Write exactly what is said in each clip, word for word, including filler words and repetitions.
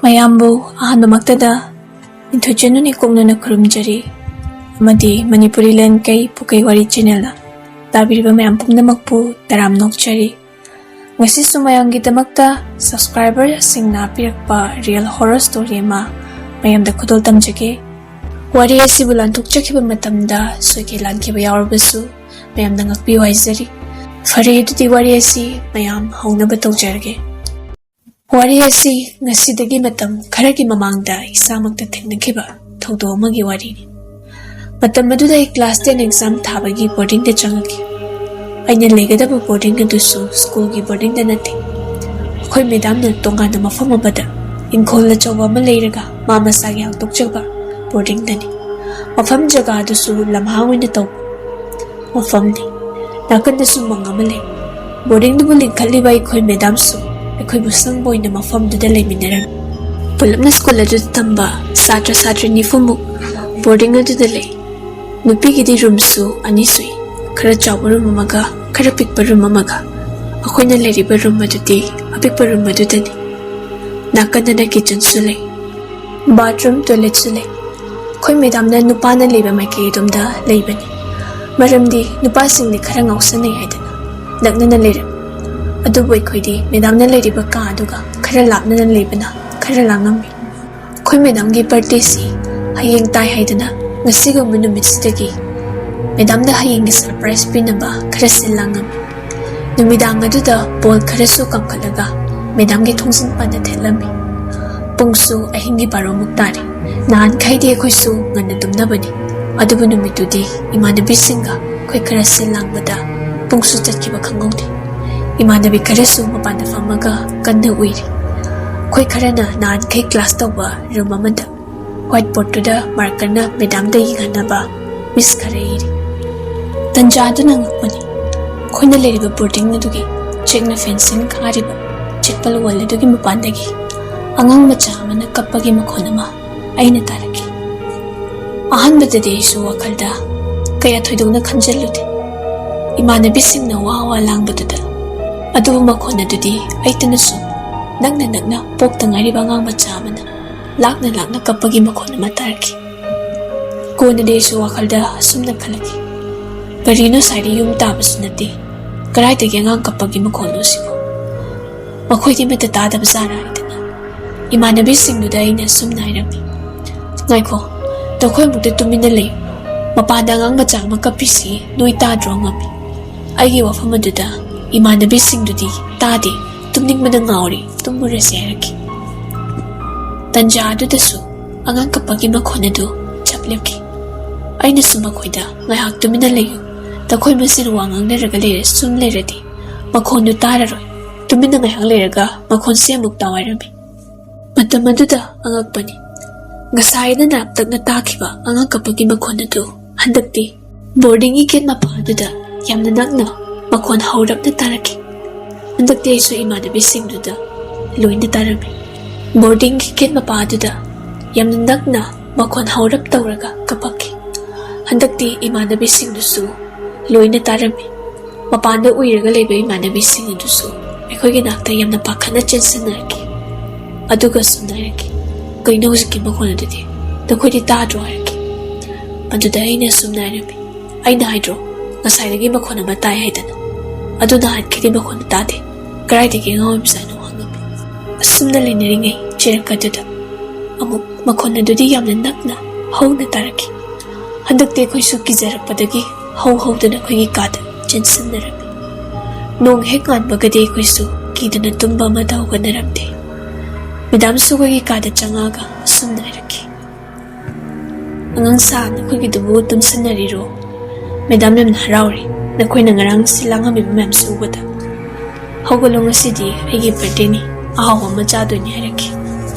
ꯃꯌꯥꯝꯕꯨ ꯑꯍꯥꯟꯕꯃꯛꯇꯗ ꯅꯤꯡꯊꯣꯏꯖꯅꯨ ꯅꯤꯀꯣꯛꯅꯅ ꯈꯨꯔꯨꯝꯖꯔꯤ, ꯑꯃꯗꯤ ꯃꯅꯤꯄꯨꯔꯤ ꯂꯦꯟꯀꯩ ꯄꯨꯀꯩ ꯋꯥꯔꯤ ꯆꯦꯅꯦꯜꯗ ꯇꯥꯕꯤꯔꯤꯕ ꯃꯌꯥꯝ ꯄꯨꯝꯅꯃꯛꯄꯨ ꯇꯔꯥꯝꯅ ꯑꯣꯛꯆꯔꯤ꯫ ꯉꯁꯤꯁꯨ ꯃꯌꯥꯝꯒꯤꯗꯃꯛꯇ ꯁꯕꯁꯀ꯭ꯔꯥꯏꯕꯔꯁꯤꯡꯅ ꯄꯤꯔꯛꯄ ꯔꯤꯌꯦꯜ ꯍꯣꯔꯔ ꯁ꯭ꯇꯣꯔꯤ ꯑꯃ ꯃꯌꯥꯝꯗ ꯈꯨꯗꯣꯜ ꯇꯝꯖꯒꯦ꯫ ꯋꯥꯔꯤ ꯑꯁꯤꯕꯨ ꯂꯥꯟꯊꯣꯛꯆꯈꯤꯕ ꯃꯇꯝꯗ ꯁꯣꯏꯈꯤ ꯂꯥꯟꯈꯤꯕ ꯌꯥꯎꯔꯕꯁꯨ ꯃꯌꯥꯝꯅ ꯉꯥꯛꯄꯤꯌꯨ ꯍꯥꯏꯖꯔꯤ꯫ ꯐꯔꯦ, ꯑꯗꯨꯗꯤ ꯋꯥꯔꯤ ꯑꯁꯤ ꯃꯌꯥꯝ ꯍꯧꯅꯕ ꯇꯧꯖꯔꯒꯦ꯫ ꯋꯥꯔꯤ ꯑꯁꯤ ꯉꯁꯤꯗꯒꯤ ꯃꯇꯝ ꯈꯔꯒꯤ ꯃꯃꯥꯡꯗ ꯏꯁꯥꯃꯛꯇ ꯊꯦꯡꯅꯈꯤꯕ ꯊꯧꯗꯣꯛ ꯑꯃꯒꯤ ꯋꯥꯔꯤꯅꯤ꯫ ꯃꯇꯝ ꯑꯗꯨꯗ ꯑꯩ ꯀ꯭ꯂꯥꯁ ꯇꯦꯟ ꯑꯦꯛꯖꯥꯝ ꯊꯥꯕꯒꯤ ꯕꯣꯔꯗꯤꯡꯗ ꯆꯪꯉꯛꯈꯤ꯫ ꯑꯩꯅ ꯂꯩꯒꯗꯕ ꯕꯣꯔꯗꯤꯡ ꯑꯗꯨꯁꯨ ꯁ꯭ꯀꯨꯜꯒꯤ ꯕꯣꯔꯗꯤꯡꯗ ꯅꯠꯇꯦ꯫ ꯑꯩꯈꯣꯏ ꯃꯦꯗꯥꯝꯅ ꯇꯣꯉꯥꯟꯅ ꯃꯐꯝ ꯑꯃꯗ ꯏꯪꯈꯣꯜ ꯑꯆꯧꯕ ꯑꯃ ꯂꯩꯔꯒ ꯃꯥ ꯃꯁꯥꯒꯤ ꯍꯥꯡꯗꯣꯛꯆꯕ ꯕꯣꯔꯗꯤꯡꯗꯅꯤ꯫ ꯃꯐꯝ ꯖꯒꯥ ꯑꯗꯨꯁꯨ ꯂꯝꯍꯥꯡ ꯑꯣꯏꯅ ꯇꯧꯕ ꯃꯐꯝꯅꯤ꯫ ꯅꯥꯀꯟꯗꯁꯨ ꯃꯪ ꯑꯃ ꯂꯩ꯫ ꯕꯣꯔꯗꯤꯡꯗꯨꯕꯨ ꯂꯤꯡꯈꯠꯂꯤꯕ ꯑꯩꯈꯣꯏ ꯃꯦꯗꯥꯝꯁꯨ ꯑꯩꯈꯣꯏꯕꯨ ꯁꯪꯕ ꯑꯣꯏꯅ ꯃꯐꯝꯗꯨꯗ ꯂꯩꯃꯤꯟꯅꯔꯝꯃꯤ꯫ ꯄꯨꯂꯞꯅ ꯁ꯭ꯀꯨꯜ ꯑꯗꯨꯗ ꯇꯝꯕ ꯁꯥꯇ꯭ꯔ ꯁꯥꯇ꯭ꯔꯤ ꯅꯤꯐꯨꯃꯨꯛ ꯕꯣꯔꯗꯤꯡ ꯑꯗꯨꯗ ꯂꯩ꯫ ꯅꯨꯄꯤꯒꯤꯗꯤ ꯔꯨꯝꯁꯨ ꯑꯅꯤ ꯁꯨꯏ, ꯈꯔ ꯆꯥꯎꯕ ꯔꯨꯝ ꯑꯃꯒ ꯈꯔ ꯄꯤꯛꯄ ꯔꯨꯝ ꯑꯃꯒ꯫ ꯑꯩꯈꯣꯏꯅ ꯂꯩꯔꯤꯕ ꯔꯨꯝ ꯑꯗꯨꯗꯤ ꯑꯄꯤꯛꯄ ꯔꯨꯝ ꯑꯗꯨꯗꯅꯤ꯫ ꯅꯥꯀꯟꯗꯅ ꯀꯤꯆꯟꯁꯨ ꯂꯩ, ꯕꯥꯊꯔꯨꯝ, ꯇꯣꯏꯂꯦꯠꯁꯨ ꯂꯩ꯫ ꯑꯩꯈꯣꯏ ꯃꯦꯗꯥꯝꯅ ꯅꯨꯄꯥꯅ ꯂꯩꯕ ꯃꯥꯏꯀꯩ ꯑꯗꯣꯝꯗ ꯂꯩꯕꯅꯤ, ꯃꯔꯝꯗꯤ ꯅꯨꯄꯥꯁꯤꯡꯗꯤ ꯈꯔ ꯉꯥꯎꯁꯟꯅꯩ ꯍꯥꯏꯗꯅ ꯅꯛꯅꯅ ꯂꯩꯔꯝꯃꯤ꯫ ꯑꯗꯨꯕꯨ ꯑꯩꯈꯣꯏꯗꯤ ꯃꯦꯗꯥꯝꯅ ꯂꯩꯔꯤꯕ ꯀꯥ ꯑꯗꯨꯒ ꯈꯔ ꯂꯥꯞꯅꯅ ꯂꯩꯕꯅ ꯈꯔ ꯂꯥꯡꯉꯝꯃꯤ꯫ ꯑꯩꯈꯣꯏ ꯃꯦꯗꯥꯝꯒꯤ ꯕꯥꯔꯗꯦꯁꯤ ꯍꯌꯦꯡ ꯇꯥꯏ ꯍꯥꯏꯗꯅ ꯉꯁꯤꯒꯨꯝꯕ ꯅꯨꯃꯤꯠꯁꯤꯗꯒꯤ ꯃꯦꯗꯥꯝꯗ ꯍꯌꯦꯡꯒꯤ ꯁꯔꯄ꯭ꯔꯥꯏꯖ ꯄꯤꯅꯕ ꯈꯔ ꯁꯤꯜ ꯂꯥꯡꯉꯝꯃꯤ꯫ ꯅꯨꯃꯤꯗꯥꯡ ꯑꯗꯨꯗ ꯕꯣꯜ ꯈꯔꯁꯨ ꯀꯥꯝꯈꯠꯂꯒ ꯃꯦꯗꯥꯝꯒꯤ ꯊꯣꯡꯖꯤꯟ ꯄꯥꯟꯗ ꯊꯦꯠꯂꯝꯃꯤ꯫ ꯄꯨꯡꯁꯨ ꯑꯍꯤꯡꯒꯤ ꯕꯥꯔꯣꯃꯨꯛ ꯇꯥꯔꯦ꯫ ꯅꯍꯥꯟꯈꯩꯗꯤ ꯑꯩꯈꯣꯏꯁꯨ ꯉꯟꯅ ꯇꯨꯝꯅꯕꯅꯤ, ꯑꯗꯨꯕꯨ ꯅꯨꯃꯤꯠꯇꯨꯗꯤ ꯏꯃꯥꯟꯅꯕꯤꯁꯤꯡꯒ ꯑꯩꯈꯣꯏ ꯈꯔ ꯁꯤꯜ ꯂꯥꯡꯕꯗ ꯄꯨꯡꯁꯨ ꯆꯠꯈꯤꯕ ꯈꯪꯍꯧꯗꯦ꯫ ꯏꯃꯥꯟꯅꯕꯤ ꯈꯔꯁꯨ ꯃꯄꯥꯟꯗ ꯐꯝꯃꯒ ꯀꯟꯅ ꯎꯏꯔꯤ꯫ ꯑꯩꯈꯣꯏ ꯈꯔꯅ ꯅꯍꯥꯟꯈꯩ ꯀ꯭ꯂꯥꯁ ꯇꯧꯕ ꯔꯨꯝ ꯑꯃꯗ ꯋꯥꯏꯠ ꯕꯣꯔꯗꯇꯨꯗ ꯃꯥꯔꯀꯔꯅ ꯃꯦꯗꯥꯝꯗ ꯌꯦꯡꯍꯟꯅꯕ ꯃꯤꯁ ꯈꯔ ꯏꯔꯤ꯫ ꯇꯟꯖꯥ ꯑꯗꯨꯅ ꯉꯛꯄꯅꯤ꯫ ꯑꯩꯈꯣꯏꯅ ꯂꯩꯔꯤꯕ ꯕꯣꯔꯗꯤꯡ ꯑꯗꯨꯒꯤ ꯆꯦꯛꯅ ꯐꯦꯟꯁꯤꯡ ꯈꯥꯔꯤꯕ ꯆꯦꯛꯄꯜ ꯋꯥꯜ ꯑꯗꯨꯒꯤ ꯃꯄꯥꯟꯗꯒꯤ ꯑꯉꯥꯡ ꯃꯆꯥ ꯑꯃꯅ ꯀꯞꯄꯒꯤ ꯃꯈꯣꯟ ꯑꯃ ꯑꯩꯅ ꯇꯥꯔꯛꯈꯤ꯫ ꯑꯍꯥꯟꯕꯗꯗꯤ ꯑꯩꯁꯨ ꯋꯥꯈꯜꯗ ꯀꯌꯥ ꯊꯣꯏꯗꯣꯛꯅ ꯈꯟꯖꯤꯜꯂꯨꯗꯦ꯫ ꯏꯃꯥꯟꯅꯕꯤꯁꯤꯡꯅ ꯋꯥ ꯋꯥ ꯂꯥꯡꯕꯗꯨꯗ, ꯑꯗꯨꯕꯨ ꯃꯈꯣꯟ ꯑꯗꯨꯗꯤ ꯑꯩꯇꯅ ꯁꯨꯝ ꯅꯛꯅ ꯅꯛꯅ ꯄꯣꯛꯇ ꯉꯥꯏꯔꯤꯕ ꯑꯉꯥꯡ ꯃꯆꯥ ꯑꯃꯅ ꯂꯥꯛꯅ ꯂꯥꯛꯅ ꯀꯞꯄꯒꯤ ꯃꯈꯣꯟ ꯑꯃ ꯇꯥꯔꯛꯈꯤ꯫ ꯀꯣꯟꯅꯗꯤ ꯑꯩꯁꯨ ꯋꯥꯈꯜꯗ ꯑꯁꯨꯝꯅ ꯈꯜꯂꯛꯈꯤ, "ꯀꯔꯤꯅꯣ ꯁ꯭ꯋꯥꯏꯗ ꯌꯨꯝ ꯇꯥꯕꯁꯨ ꯅꯠꯇꯦ, ꯀꯗꯥꯏꯗꯒꯤ ꯑꯉꯥꯡ ꯀꯞꯄꯒꯤ ꯃꯈꯣꯟꯅꯣ ꯁꯤꯕꯨ? ꯃꯈꯣꯏꯗꯤ ꯑꯃꯠꯇ ꯇꯥꯗꯕ ꯖꯥꯠꯔꯥ?" ꯍꯥꯏꯗꯅ ꯏꯃꯥꯟꯅꯕꯤꯁꯤꯡꯗꯨꯗ ꯑꯩꯅ ꯑꯁꯨꯝꯅ ꯍꯥꯏꯔꯝꯃꯤ, "ꯉꯥꯏꯈꯣ, ꯅꯈꯣꯏꯃꯨꯛꯇ ꯇꯨꯃꯤꯟꯅ ꯂꯩꯌꯨ꯫ ꯃꯄꯥꯟꯗ ꯑꯉꯥꯡ ꯃꯆꯥ ꯑꯃ ꯀꯞꯄꯤꯁꯤ ꯅꯣꯏ ꯇꯥꯗ꯭ꯔꯣ?" ꯉꯝꯃꯤ꯫ ꯑꯩꯒꯤ ꯋꯥꯐꯝ ꯑꯗꯨꯗ ꯏꯃꯥꯟꯅꯕꯤꯁꯤꯡꯗꯨꯗꯤ, "ꯇꯥꯗꯦ, ꯇꯨꯝꯅꯤꯡꯕꯅ ꯉꯥꯎꯔꯦ, ꯇꯨꯝꯃꯨꯔꯁꯦ" ꯍꯥꯏꯔꯛꯈꯤ꯫ ꯇꯟꯖꯥ ꯑꯗꯨꯗꯁꯨ ꯑꯉꯥꯡ ꯀꯞꯄꯒꯤ ꯃꯈꯣꯟ ꯑꯗꯨ ꯆꯞ ꯂꯦꯞꯈꯤ꯫ ꯑꯩꯅꯁꯨ ꯃꯈꯣꯏꯗ, "ꯉꯥꯏꯍꯥꯛ ꯇꯨꯃꯤꯟꯅ ꯂꯩꯌꯨ, ꯅꯈꯣꯏ ꯃꯁꯦꯟ ꯋꯥ ꯉꯥꯡꯅꯔꯒ ꯂꯩꯔ ꯁꯨꯝ ꯂꯩꯔꯗꯤ ꯃꯈꯣꯟꯗꯨ ꯇꯥꯔꯔꯣꯏ꯫ ꯇꯨꯃꯤꯟꯅ ꯉꯥꯏꯍꯥꯛ ꯂꯩꯔꯒ ꯃꯈꯣꯟꯁꯦ ꯑꯃꯨꯛ ꯇꯥꯎ" ꯍꯥꯏꯔꯝꯃꯤ꯫ ꯃꯇꯝ ꯑꯗꯨꯗ ꯑꯉꯛꯄꯅꯤ, ꯉꯁꯥꯏꯅ ꯂꯥꯞꯇꯛꯅ ꯇꯥꯈꯤꯕ ꯑꯉꯥꯡ ꯀꯞꯄꯒꯤ ꯃꯈꯣꯟ ꯑꯗꯨ ꯍꯟꯗꯛꯇꯤ ꯕꯣꯔꯗꯤꯡꯒꯤ ꯒꯦꯠ ꯃꯄꯥ ꯑꯗꯨꯗ ꯌꯥꯝꯅ ꯅꯛꯅ ꯃꯈꯣꯟ ꯍꯧꯔꯞꯅ ꯇꯥꯔꯛꯈꯤ꯫ ꯍꯟꯗꯛꯇꯤ ꯑꯩꯁꯨ ꯏꯃꯥꯟꯅꯕꯤꯁꯤꯡꯗꯨꯗ ꯂꯣꯏꯅ ꯇꯥꯔꯝꯃꯤ꯫ ꯕꯣꯔꯗꯤꯡꯒꯤ ꯒꯦꯠ ꯃꯄꯥ ꯑꯗꯨꯗ ꯌꯥꯝꯅ ꯅꯛꯅ ꯃꯈꯣꯟ ꯍꯧꯔꯞ ꯇꯧꯔꯒ ꯀꯞꯄꯛꯈꯤ꯫ ꯍꯟꯗꯛꯇꯤ ꯏꯃꯥꯟꯅꯕꯤꯁꯤꯡꯗꯨꯁꯨ ꯂꯣꯏꯅ ꯇꯥꯔꯝꯃꯤ꯫ ꯃꯄꯥꯟꯗ ꯎꯏꯔꯒ ꯂꯩꯕ ꯏꯃꯥꯟꯅꯕꯤꯁꯤꯡ ꯑꯗꯨꯁꯨ ꯑꯩꯈꯣꯏꯒꯤ ꯅꯥꯛꯇ ꯌꯥꯝꯅ ꯄꯥꯈꯠꯅ ꯆꯦꯟꯁꯤꯟꯅꯔꯛꯈꯤ꯫ ꯑꯗꯨꯒ ꯁꯨꯝꯅ ꯍꯥꯏꯔꯛꯈꯤ, "ꯀꯩꯅꯣ ꯍꯧꯖꯤꯛꯀꯤ ꯃꯈꯣꯟ ꯑꯗꯨꯗꯤ? ꯅꯈꯣꯏꯗꯤ ꯇꯥꯗ꯭ꯔꯣ?" ꯍꯥꯏꯔꯛꯈꯤ꯫ ꯑꯗꯨꯗ ꯑꯩꯅ ꯁꯨꯝꯅ ꯍꯥꯏꯔꯝꯃꯤ, "ꯑꯩꯅ ꯍꯥꯏꯗ꯭ꯔꯣ, ꯉꯁꯥꯏꯗꯒꯤ ꯃꯈꯣꯟ ꯑꯃ ꯇꯥꯏ ꯍꯥꯏꯗꯅ? ꯑꯗꯨ ꯅꯍꯥꯟꯈꯩꯗꯤ ꯃꯈꯣꯟꯗꯨ ꯇꯥꯗꯦ꯫ ꯀꯗꯥꯏꯗꯒꯤ ꯑꯉꯥꯡ ꯑꯣꯏꯕꯖꯥꯠꯅꯣ?" ꯍꯪꯉꯝꯃꯤ꯫ ꯑꯁꯨꯝꯅ ꯂꯩꯅꯔꯤꯉꯩ ꯆꯦꯔꯛ ꯑꯗꯨꯗ ꯑꯃꯨꯛ ꯃꯈꯣꯟ ꯑꯗꯨꯗꯤ ꯌꯥꯝꯅ ꯅꯛꯅ ꯍꯧꯅ ꯇꯥꯔꯛꯈꯤ꯫ ꯍꯟꯗꯛꯇꯤ ꯑꯩꯈꯣꯏꯁꯨ ꯀꯤꯖꯔꯛꯄꯗꯒꯤ ꯍꯧ ꯍꯧꯗꯅ ꯑꯩꯈꯣꯏꯒꯤ ꯀꯥꯗ ꯆꯦꯟꯁꯤꯟꯅꯔꯝꯃꯤ꯫ ꯅꯣꯡ ꯍꯦꯛ ꯉꯥꯟꯕꯒꯗꯤ ꯑꯩꯈꯣꯏꯁꯨ ꯀꯤꯗꯅ ꯇꯨꯝꯕ ꯑꯃꯠꯇ ꯍꯧꯒꯠꯅꯔꯝꯗꯦ꯫ ꯃꯦꯗꯥꯝꯁꯨ ꯑꯩꯈꯣꯏꯒꯤ ꯀꯥꯗ ꯆꯪꯉꯛꯑꯒ ꯑꯁꯨꯝꯅ ꯍꯥꯏꯔꯛꯈꯤ, "ꯑꯉꯥꯡꯁꯥ, ꯅꯈꯣꯏꯒꯤꯗꯨꯕꯨ ꯇꯨꯝꯁꯟꯅꯔꯤꯔꯣ? ꯃꯦꯗꯥꯝ ꯌꯥꯝꯅ ꯍꯔꯥꯎꯔꯦ, ꯅꯈꯣꯏꯅ ꯉꯔꯥꯡ ꯁꯤ ꯂꯥꯡꯉꯝꯃꯤꯕ ꯃꯌꯥꯝꯁꯤ ꯎꯕꯗ꯫ ꯍꯧꯒꯠꯂꯣ, ꯉꯁꯤꯗꯤ ꯑꯩꯒꯤ ꯕꯥꯔꯗꯦꯅꯤ, ꯑꯍꯥꯎꯕ ꯑꯃ ꯆꯥꯗꯣꯏꯅꯤ" ꯍꯥꯏꯔꯛꯈꯤ꯫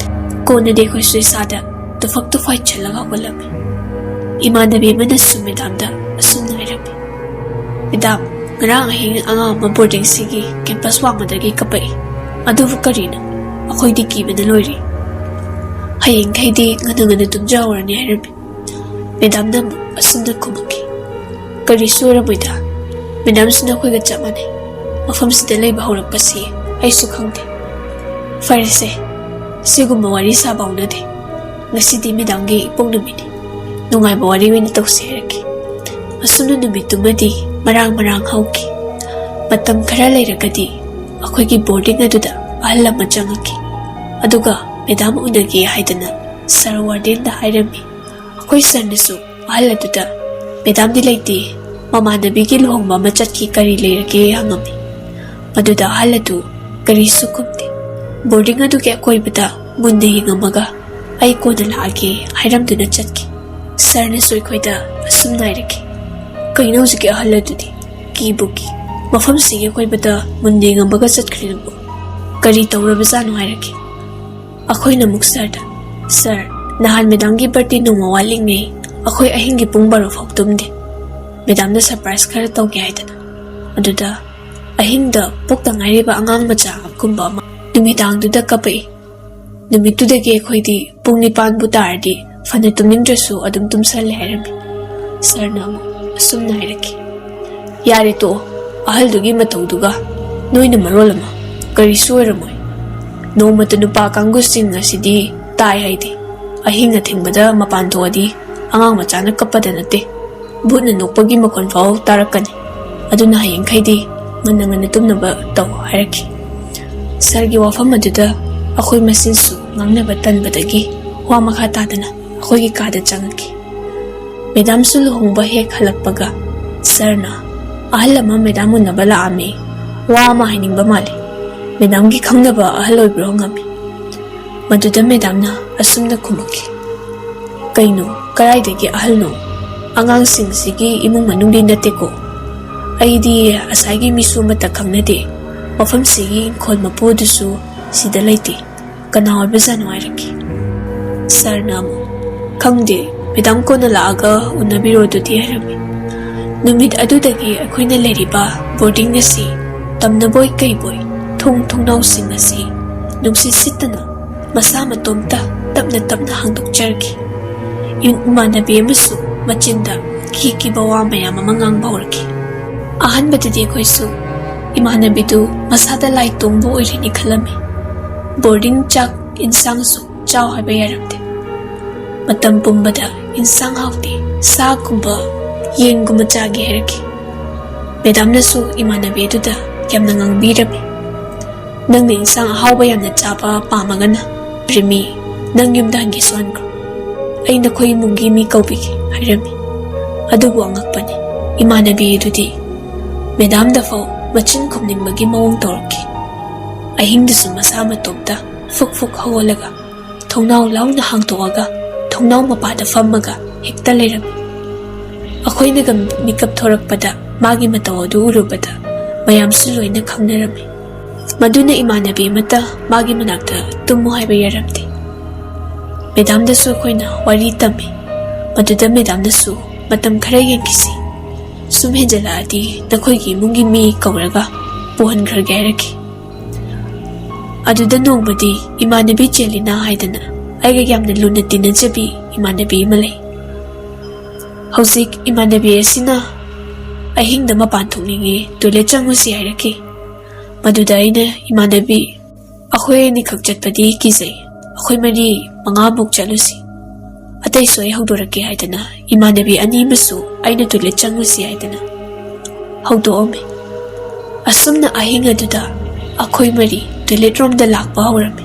ꯀꯣꯟꯅꯗꯤ ꯑꯩꯈꯣꯏꯁꯨ ꯏꯁꯥꯗ ꯇꯨꯐꯛ ꯇꯨꯐꯥꯏ ꯆꯜꯂꯒ ꯍꯧꯒꯠꯂꯝꯃꯤ꯫ ꯏꯃꯥꯟꯅꯕꯤ ꯑꯃꯅꯁꯨ ꯃꯦꯗꯥꯝꯗ ꯑꯁꯨꯝꯅ ꯍꯥꯏꯔꯝꯃꯤ, "ꯃꯦꯗꯥꯝ, ꯉꯔꯥꯡ ꯑꯍꯤꯡ ꯑꯉꯥꯡ ꯑꯃ ꯕꯣꯔꯗꯤꯡꯁꯤꯒꯤ ꯀꯦꯝꯄꯁ ꯋꯥꯡꯃꯗꯒꯤ ꯀꯞꯄꯛꯏ꯫ ꯑꯗꯨꯕꯨ ꯀꯔꯤꯅꯣ? ꯑꯩꯈꯣꯏꯗꯤ ꯀꯤꯕꯅ ꯂꯣꯏꯔꯦ꯫ ꯍꯌꯦꯡꯈꯩꯗꯤ ꯉꯟꯅ ꯉꯟꯅ ꯇꯨꯝꯖꯍꯧꯔꯅꯤ" ꯍꯥꯏꯔꯝꯃꯤ꯫ ꯃꯦꯗꯥꯝꯅ ꯑꯃꯨꯛ ꯑꯁꯨꯝꯅ ꯈꯨꯝꯃꯛꯈꯤ, "ꯀꯔꯤꯁꯨ ꯑꯣꯏꯔꯝꯃꯣꯏꯗ꯫ ꯃꯦꯗꯥꯝꯁꯨ ꯅꯈꯣꯏꯒ ꯆꯞ ꯃꯥꯟꯅꯩ꯫ ꯃꯐꯝꯁꯤꯗ ꯂꯩꯕ ꯍꯧꯔꯛꯄꯁꯤ ꯑꯩꯁꯨ ꯈꯪꯗꯦ꯫ ꯐꯔꯦꯁꯦ, ꯁꯤꯒꯨꯝꯕ ꯋꯥꯔꯤ ꯁꯥꯕ ꯍꯧꯅꯗꯦ꯫ ꯉꯁꯤꯗꯤ ꯃꯦꯗꯥꯝꯒꯤ ꯏꯄꯣꯛ ꯅꯨꯃꯤꯠꯅꯤ꯫ ꯅꯨꯡꯉꯥꯏꯕ ꯋꯥꯔꯤ ꯑꯣꯏꯅ ꯇꯧꯁꯦ ꯍꯥꯏꯔꯛꯀꯦ꯫ ꯑꯁꯨꯝꯅ ꯅꯨꯃꯤꯠꯇꯨꯃꯗꯤ ꯃꯔꯥꯡ ꯃꯔꯥꯡ ꯍꯧꯈꯤ꯫ ꯃꯇꯝ ꯈꯔ ꯂꯩꯔꯒꯗꯤ ꯑꯩꯈꯣꯏꯒꯤ ꯕꯣꯔꯗꯤꯡ ꯑꯗꯨꯗ ꯑꯍꯜ ꯑꯃ ꯆꯪꯉꯛꯈꯤ꯫ ꯑꯗꯨꯒ ꯃꯦꯗꯥꯝ ꯎꯅꯒꯦ ꯍꯥꯏꯗꯅ ꯁꯥꯔ ꯋꯥꯔꯗꯦꯟꯗ ꯍꯥꯏꯔꯝꯃꯤ꯫ ꯑꯩꯈꯣꯏ ꯁꯥꯔꯅꯁꯨ ꯑꯍꯜ ꯑꯗꯨꯗ, "ꯃꯦꯗꯥꯝꯗꯤ ꯂꯩꯇꯦ, ꯃꯃꯥꯟꯅꯕꯤꯒꯤ ꯂꯨꯍꯣꯡꯕ ꯑꯃ ꯆꯠꯈꯤ, ꯀꯔꯤ ꯂꯩꯔꯒꯦ?" ꯍꯪꯉꯝꯃꯤ꯫ ꯃꯗꯨꯗ ꯑꯍꯜ ꯑꯗꯨ ꯀꯔꯤꯁꯨ ꯈꯨꯝꯗꯦ꯫ ꯕꯣꯔꯗꯤꯡ ꯑꯗꯨꯒꯤ ꯑꯀꯣꯏꯕꯗ ꯃꯨꯟꯅ ꯌꯦꯡꯉꯝꯃꯒ, "ꯑꯩ ꯀꯣꯟꯅ ꯂꯥꯛꯑꯒꯦ" ꯍꯥꯏꯔꯝꯗꯨꯅ ꯆꯠꯈꯤ꯫ ꯁꯥꯔꯅꯁꯨ ꯑꯩꯈꯣꯏꯗ ꯑꯁꯨꯝꯅ ꯍꯥꯏꯔꯛꯈꯤ, "ꯀꯩꯅꯣ ꯍꯧꯖꯤꯛꯀꯤ ꯑꯍꯜ ꯑꯗꯨꯗꯤ? ꯀꯤꯕꯨ ꯀꯤ꯫ ꯃꯐꯝꯁꯤꯒꯤ ꯑꯀꯣꯏꯕꯗ ꯃꯨꯟꯅ ꯌꯦꯡꯉꯝꯃꯒ ꯆꯠꯈ꯭ꯔꯤꯗꯨꯕꯨ ꯀꯔꯤ ꯇꯧꯔꯕꯖꯥꯠꯅꯣ?" ꯍꯥꯏꯔꯛꯈꯤ꯫ ꯑꯩꯈꯣꯏꯅ ꯑꯃꯨꯛ ꯁꯥꯔꯗ, "ꯁꯥꯔ, ꯅꯍꯥꯟ ꯃꯦꯗꯥꯝꯒꯤ ꯕꯥꯔꯗꯦ ꯅꯣꯡꯃ ꯋꯥꯠꯂꯤꯉꯩ ꯑꯩꯈꯣꯏ ꯑꯍꯤꯡꯒꯤ ꯄꯨꯡ ꯕꯥꯔꯣ ꯐꯥꯎ ꯇꯨꯝꯗꯦ꯫ ꯃꯦꯗꯥꯝꯅ ꯁꯔꯄ꯭ꯔꯥꯏꯖ ꯈꯔ ꯇꯧꯒꯦ ꯍꯥꯏꯗꯅ꯫ ꯑꯗꯨꯗ ꯑꯍꯤꯡꯗ ꯄꯣꯛꯇ ꯉꯥꯏꯔꯤꯕ ꯑꯉꯥꯡ ꯃꯆꯥꯒꯨꯝꯕ ꯑꯃ ꯅꯨꯃꯤꯗꯥꯡꯗꯨꯗ ꯀꯞꯄꯛꯏ꯫ ꯅꯨꯃꯤꯠꯇꯨꯗꯒꯤ ꯑꯩꯈꯣꯏꯗꯤ ꯄꯨꯡ ꯅꯤꯄꯥꯟꯕꯨ ꯇꯥꯔꯗꯤ ꯐꯅ ꯇꯨꯝꯅꯤꯡꯗ꯭ꯔꯁꯨ ꯑꯗꯨꯝ ꯇꯨꯝꯁꯜꯂꯦ" ꯍꯥꯏꯔꯝꯃꯤ꯫ ꯁꯥꯔꯅ ꯑꯃꯨꯛ ꯑꯁꯨꯝꯅ ꯍꯥꯏꯔꯛꯈꯤ, "ꯌꯥꯔꯦ ꯇꯣꯛꯑꯣ, ꯑꯍꯜꯗꯨꯒꯤ ꯃꯇꯧꯗꯨꯒ꯫ ꯅꯣꯏꯅ ꯃꯔꯣꯜ ꯑꯃ, ꯀꯔꯤꯁꯨ ꯑꯣꯏꯔꯝꯃꯣꯏ꯫ ꯅꯣꯡꯃꯇ ꯅꯨꯄꯥ ꯀꯥꯡꯕꯨꯁꯤꯡ ꯑꯁꯤꯗꯤ ꯇꯥꯏ ꯍꯥꯏꯗꯦ, ꯑꯍꯤꯡ ꯑꯊꯦꯡꯕꯗ ꯃꯄꯥꯟ ꯊꯣꯛꯑꯗꯤ ꯑꯉꯥꯡ ꯃꯆꯥꯅ ꯀꯞꯄꯗ ꯅꯠꯇꯦ, ꯚꯨꯠꯅ ꯅꯣꯛꯄꯒꯤ ꯃꯈꯣꯟ ꯐꯥꯎ ꯇꯥꯔꯛꯀꯅꯤ꯫ ꯑꯗꯨꯅ ꯍꯌꯦꯡꯈꯩꯗꯤ ꯉꯟꯅ ꯉꯟꯅ ꯇꯨꯝꯅꯕ ꯇꯧ" ꯍꯥꯏꯔꯛꯈꯤ꯫ ꯁꯥꯔꯒꯤ ꯋꯥꯐꯝ ꯑꯗꯨꯗ ꯑꯩꯈꯣꯏ ꯃꯁꯦꯟꯁꯨ ꯉꯥꯡꯅꯕ ꯇꯟꯕꯗꯒꯤ ꯋꯥ ꯃꯈꯥ ꯇꯥꯗꯅ ꯑꯩꯈꯣꯏꯒꯤ ꯀꯥꯗ ꯆꯪꯉꯛꯈꯤ꯫ ꯃꯦꯗꯥꯝꯁꯨ ꯂꯨꯍꯣꯡꯕ ꯍꯦꯛ ꯍꯜꯂꯛꯄꯒ ꯁꯥꯔꯅ, "ꯑꯍꯜ ꯑꯃ ꯃꯦꯗꯥꯝ ꯎꯅꯕ ꯂꯥꯛꯑꯝꯃꯤ, ꯋꯥ ꯑꯃ ꯍꯥꯏꯅꯤꯡꯕ ꯃꯥꯜꯂꯤ꯫ ꯃꯦꯗꯥꯝꯒꯤ ꯈꯪꯅꯕ ꯑꯍꯜ ꯑꯣꯏꯕ꯭ꯔꯣ?" ꯍꯪꯉꯝꯃꯤ꯫ ꯃꯗꯨꯗ ꯃꯦꯗꯥꯝꯅ ꯑꯁꯨꯝꯅ ꯈꯨꯝꯃꯛꯈꯤ, "ꯀꯩꯅꯣ, ꯀꯗꯥꯏꯗꯒꯤ ꯑꯍꯜꯅꯣ? ꯑꯉꯥꯡꯁꯤꯡꯁꯤꯒꯤ ꯏꯃꯨꯡ ꯃꯅꯨꯡꯗꯤ ꯅꯠꯇꯦꯀꯣ꯫ ꯑꯩꯗꯤ ꯑꯁꯥꯏꯒꯤ ꯃꯤꯁꯨ ꯑꯃꯠꯇ ꯈꯪꯅꯗꯦ꯫ ꯃꯐꯝꯁꯤꯒꯤ ꯏꯪꯈꯣꯜ ꯃꯄꯨ ꯑꯗꯨꯁꯨ ꯁꯤꯗ ꯂꯩꯇꯦ꯫ ꯀꯅꯥ ꯑꯣꯏꯕꯖꯥꯠꯅꯣ?" ꯍꯥꯏꯔꯛꯈꯤ꯫ ꯁꯥꯔꯅ ꯑꯃꯨꯛ, "ꯈꯪꯗꯦ, ꯃꯦꯗꯥꯝ ꯀꯣꯟꯅ ꯂꯥꯛꯑꯒ ꯎꯅꯕꯤꯔꯣ ꯑꯗꯨꯗꯤ" ꯍꯥꯏꯔꯝꯃꯤ꯫ ꯅꯨꯃꯤꯠ ꯑꯗꯨꯗꯒꯤ ꯑꯩꯈꯣꯏꯅ ꯂꯩꯔꯤꯕ ꯕꯣꯔꯗꯤꯡ ꯑꯁꯤ ꯇꯝꯅꯕꯣꯏ ꯀꯩꯕꯣꯏ ꯊꯣꯡ ꯊꯣꯡꯅꯥꯎꯁꯤꯡ ꯑꯁꯤ ꯅꯨꯡꯁꯤꯠ ꯁꯤꯠꯇꯅ ꯃꯁꯥ ꯃꯇꯣꯝꯇ ꯇꯞꯅ ꯇꯞꯅ ꯍꯥꯡꯗꯣꯛꯆꯔꯛꯈꯤ꯫ ꯏꯃꯥꯟꯅꯕꯤ ꯑꯃꯁꯨ ꯃꯆꯤꯟꯗ ꯀꯤ ꯀꯤꯕ ꯋꯥ ꯃꯌꯥꯝ ꯑꯃ ꯉꯥꯡꯕ ꯍꯧꯔꯛꯈꯤ꯫ ꯑꯍꯥꯟꯕꯗꯗꯤ ꯑꯩꯈꯣꯏꯁꯨ ꯏꯃꯥꯟꯅꯕꯤꯗꯨ ꯃꯁꯥꯗ ꯂꯥꯏ ꯇꯣꯡꯕ ꯑꯣꯏꯔꯅꯤ ꯈꯜꯂꯝꯃꯤ꯫ ꯕꯣꯔꯗꯤꯡ ꯆꯥꯛ ꯏꯟꯁꯥꯡꯁꯨ ꯆꯥꯎ ꯍꯥꯏꯕ ꯌꯥꯔꯝꯗꯦ꯫ ꯃꯇꯝ ꯄꯨꯝꯕꯗ ꯏꯟꯁꯥꯡ ꯍꯥꯎꯇꯦ, ꯁꯥꯒꯨꯝꯕ, ꯌꯦꯟꯒꯨꯝꯕ ꯆꯥꯒꯦ ꯍꯥꯏꯔꯛꯈꯤ꯫ ꯃꯦꯗꯥꯝꯅꯁꯨ ꯏꯃꯥꯟꯅꯕꯤ ꯑꯗꯨꯗ ꯌꯥꯝꯅ ꯉꯥꯡꯕꯤꯔꯝꯃꯤ꯫ "ꯅꯪꯅ ꯏꯟꯁꯥꯡ ꯑꯍꯥꯎꯕ ꯌꯥꯝꯅ ꯆꯥꯕ ꯄꯥꯝꯃꯒꯅ, ꯄ꯭ꯔꯦꯃꯤ, ꯅꯪ ꯌꯨꯝꯗ ꯍꯟꯒꯦꯁꯨ ꯍꯟꯈ꯭ꯔꯣ꯫ ꯑꯩ ꯅꯈꯣꯏ ꯏꯃꯨꯡꯒꯤ ꯃꯤ ꯀꯧꯕꯤꯒꯦ" ꯍꯥꯏꯔꯝꯃꯤ꯫ ꯑꯗꯨꯕꯨ ꯑꯉꯛꯄꯅꯤ, ꯏꯃꯥꯟꯅꯕꯤ ꯑꯗꯨꯗꯤ ꯃꯦꯗꯥꯝꯗ ꯐꯥꯎ ꯃꯆꯤꯟ ꯈꯨꯝꯅꯤꯡꯕꯒꯤ ꯃꯑꯣꯡ ꯇꯧꯔꯛꯈꯤ꯫ ꯑꯍꯤꯡꯗꯨꯁꯨ ꯃꯁꯥ ꯃꯇꯣꯝꯇ ꯐꯨꯛ ꯐꯨꯛ ꯍꯧꯒꯠꯂꯒ ꯊꯣꯡꯅꯥꯎ ꯂꯥꯎꯅ ꯍꯥꯡꯗꯣꯛꯑꯒ ꯊꯣꯡꯅꯥꯎ ꯃꯄꯥꯗ ꯐꯝꯃꯒ ꯍꯦꯛꯇ ꯂꯩꯔꯝꯃꯤ꯫ ꯑꯩꯈꯣꯏꯅꯒ ꯃꯤꯀꯞ ꯊꯣꯔꯛꯄꯗ ꯃꯥꯒꯤ ꯃꯇꯧ ꯑꯗꯨ ꯎꯔꯨꯕꯗ ꯃꯌꯥꯝꯁꯨ ꯂꯣꯏꯅ ꯈꯪꯅꯔꯝꯃꯤ꯫ ꯃꯗꯨꯅ ꯏꯃꯥꯟꯅꯕꯤ ꯑꯃꯠꯇ ꯃꯥꯒꯤ ꯃꯅꯥꯛꯇ ꯇꯨꯝꯃꯨ ꯍꯥꯏꯕ ꯌꯥꯔꯝꯗꯦ꯫ ꯃꯦꯗꯥꯝꯗꯁꯨ ꯑꯩꯈꯣꯏꯅ ꯋꯥꯔꯤ ꯇꯝꯃꯤ꯫ ꯃꯗꯨꯗ ꯃꯦꯗꯥꯝꯅꯁꯨ "ꯃꯇꯝ ꯈꯔ ꯌꯦꯡꯈꯤꯁꯤ, ꯁꯨꯝ ꯍꯦꯟꯖꯜꯂꯛꯑꯗꯤ ꯅꯈꯣꯏꯒꯤ ꯏꯃꯨꯡꯒꯤ ꯃꯤ ꯀꯧꯔꯒ ꯄꯨꯍꯟꯈ꯭ꯔꯒꯦ" ꯍꯥꯏꯔꯛꯈꯤ꯫ ꯑꯗꯨꯗ ꯅꯣꯡꯃꯗꯤ ꯏꯃꯥꯟꯅꯕꯤ ꯆꯦꯂꯤꯅꯥ ꯍꯥꯏꯗꯅ ꯑꯩꯒ ꯌꯥꯝꯅ ꯂꯨꯅ ꯇꯤꯟꯅꯖꯕꯤ ꯏꯃꯥꯟꯅꯕꯤ ꯑꯃ ꯂꯩ꯫ ꯍꯧꯖꯤꯛ ꯏꯃꯥꯟꯅꯕꯤ ꯑꯁꯤꯅ ꯑꯍꯤꯡꯗ ꯃꯄꯥꯟ ꯊꯣꯛꯅꯤꯡꯉꯤ, ꯇꯣꯏꯂꯦꯠ ꯆꯪꯉꯨꯁꯤ ꯍꯥꯏꯔꯛꯈꯤ꯫ ꯃꯗꯨꯗ ꯑꯩꯅ, "ꯏꯃꯥꯟꯅꯕꯤ, ꯑꯩꯈꯣꯏ ꯑꯅꯤꯈꯛ ꯆꯠꯄꯗꯤ ꯀꯤꯖꯩ, ꯑꯩꯈꯣꯏ ꯃꯔꯤ ꯃꯉꯥꯃꯨꯛ ꯆꯠꯂꯨꯁꯤ, ꯑꯇꯩꯁꯨ ꯑꯩ ꯍꯧꯗꯣꯔꯛꯀꯦ" ꯍꯥꯏꯗꯅ ꯏꯃꯥꯟꯅꯕꯤ ꯑꯅꯤ ꯑꯃꯁꯨ ꯑꯩꯅ ꯇꯣꯏꯂꯦꯠ ꯆꯪꯉꯨꯁꯤ ꯍꯥꯏꯗꯅ ꯍꯧꯗꯣꯛꯑꯝꯃꯤ꯫ ꯑꯁꯨꯝꯅ ꯑꯍꯤꯡ ꯑꯗꯨꯗ ꯑꯩꯈꯣꯏ ꯃꯔꯤ ꯇꯣꯏꯂꯦꯠ ꯔꯣꯝꯗ ꯂꯥꯛꯄ ꯍꯧꯔꯝꯃꯤ꯫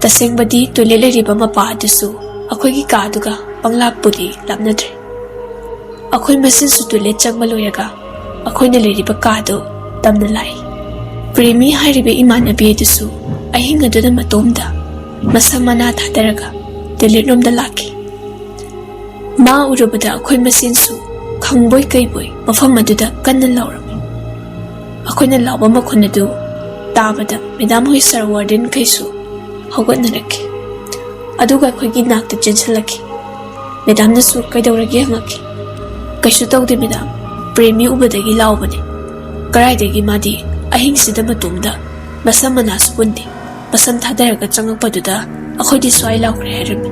ꯇꯁꯦꯡꯕꯗꯤ ꯇꯣꯏꯂꯦꯠ ꯂꯩꯔꯤꯕ ꯃꯄꯥ ꯑꯗꯨꯁꯨ ꯑꯩꯈꯣꯏꯒꯤ ꯀꯥꯗꯨꯒ ꯄꯪꯂꯥꯞꯄꯨꯗꯤ ꯂꯥꯞꯅꯗ꯭ꯔꯦ꯫ ꯑꯩꯈꯣꯏ ꯃꯁꯦꯟꯁꯨ ꯇꯣꯏꯂꯦꯠ ꯆꯪꯕ ꯂꯣꯏꯔꯒ ꯑꯩꯈꯣꯏꯅ ꯂꯩꯔꯤꯕ ꯀꯥꯗꯨ ꯇꯝꯅ ꯂꯥꯛꯏ꯫ ꯄ꯭ꯔꯦꯃꯤ ꯍꯥꯏꯔꯤꯕ ꯏꯃꯥꯟꯅꯕꯤ ꯑꯗꯨꯁꯨ ꯑꯍꯤꯡ ꯑꯗꯨꯗ ꯃꯇꯣꯝꯗ ꯃꯁꯝ ꯃꯅꯥ ꯊꯥꯗꯔꯒ ꯇꯣꯏꯂꯦꯠ ꯔꯣꯝꯗ ꯂꯥꯛꯈꯤ꯫ ꯃꯥ ꯎꯔꯨꯕꯗ ꯑꯩꯈꯣꯏ ꯃꯁꯦꯟꯁꯨ ꯈꯪꯕꯣꯏ ꯀꯩꯕꯣꯏ ꯃꯐꯝ ꯑꯗꯨꯗ ꯀꯟꯅ ꯂꯥꯎꯔꯝꯃꯤ꯫ ꯑꯩꯈꯣꯏꯅ ꯂꯥꯎꯕ ꯃꯈꯣꯟ ꯑꯗꯨ ꯇꯥꯕꯗ ꯃꯦꯗꯥꯝ ꯍꯣꯏ ꯁꯥꯔ ꯋꯥꯔꯗꯦꯟꯈꯩꯁꯨ ꯍꯧꯒꯠꯅꯔꯛꯈꯤ꯫ ꯑꯗꯨꯒ ꯑꯩꯈꯣꯏꯒꯤ ꯅꯥꯛꯇ ꯆꯦꯟꯁꯤꯜꯂꯛꯈꯤ꯫ ꯃꯦꯗꯥꯝꯅꯁꯨ "ꯀꯩꯗꯧꯔꯒꯦ?" ꯍꯪꯉꯛꯈꯤ꯫ "ꯀꯩꯁꯨ ꯇꯧꯗꯦ ꯃꯦꯗꯥꯝ, ꯄ꯭ꯔꯦꯃꯤ ꯎꯕꯗꯒꯤ ꯂꯥꯎꯕꯅꯦ꯫ ꯀꯗꯥꯏꯗꯒꯤ ꯃꯥꯗꯤ ꯑꯍꯤꯡꯁꯤꯗ ꯃꯇꯣꯝꯗ ꯃꯁꯝ ꯃꯅꯥꯁꯨ ꯄꯨꯟꯗꯦ꯫ ꯃꯁꯝ ꯊꯥꯗꯔꯒ ꯆꯪꯉꯛꯄꯗꯨꯗ ꯑꯩꯈꯣꯏꯗꯤ ꯁ꯭ꯋꯥꯏ ꯂꯥꯎꯈ꯭ꯔꯦ" ꯍꯥꯏꯔꯝꯃꯤ꯫